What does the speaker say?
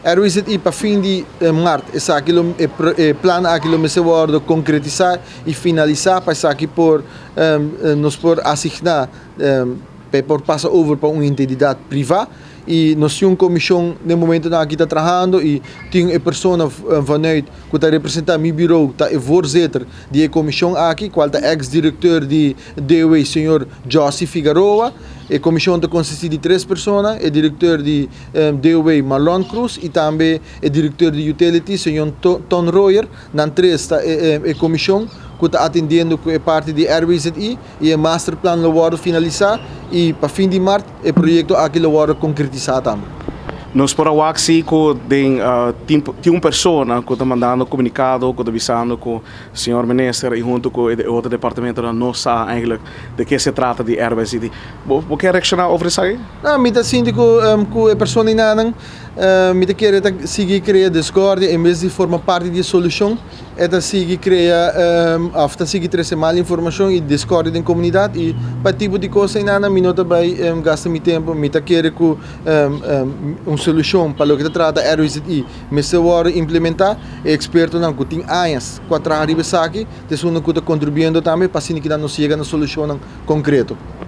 RWZI pa fin di maart esaki lo e plan aki lo mester wordo concretisa y finalisa pa esaki por nos por asigna pa e por pasa over pa un entidad priva. Y nos tin un comision den momentonan aki ta trahando y tin e persona vanuit cu ta representa mi bureau ta e voorzitter di e comision aki, cual ta ex directeur di DOW señor Jossy Figaroa. E comision ta consisti di tres persona, e directeur di DOW Marlon Cruz y tambe e directeur di Utilities señor Ton Royer. Nan tres ta e comision cu ta atendiendo cu e parti di RWZI y e masterplan lo wordo finalisa y pa fin di maart e proyecto aki lo wordo concretisa tambe. Nos por a wak si cu den tin un persona cu ta mandando comunicado cu ta bisando cu señor Minister y hunto cu e otro departamentonan no sa eigenlijk de ke se trata di RWZI. Bo kier reacciona over esaki? No, mi ta sinti cu e persona enanan mi ta kere ta sigui crea discordia en bes di forma parti di e solucion. E ta sigui crea of ta sigui trece mal informacion y discordia den comunidad y pa tipo di cos eynana mi no ta bay gasta mi tempo. Mi ta kere cu un solucion pa loke ta trata RWZI mester wordo implementa. E expertonan cu tin añas cu a traha riba esaki ta esunnan cu ta contribuyendo tambe pa asina kinan nos yega na solucionnan concreto.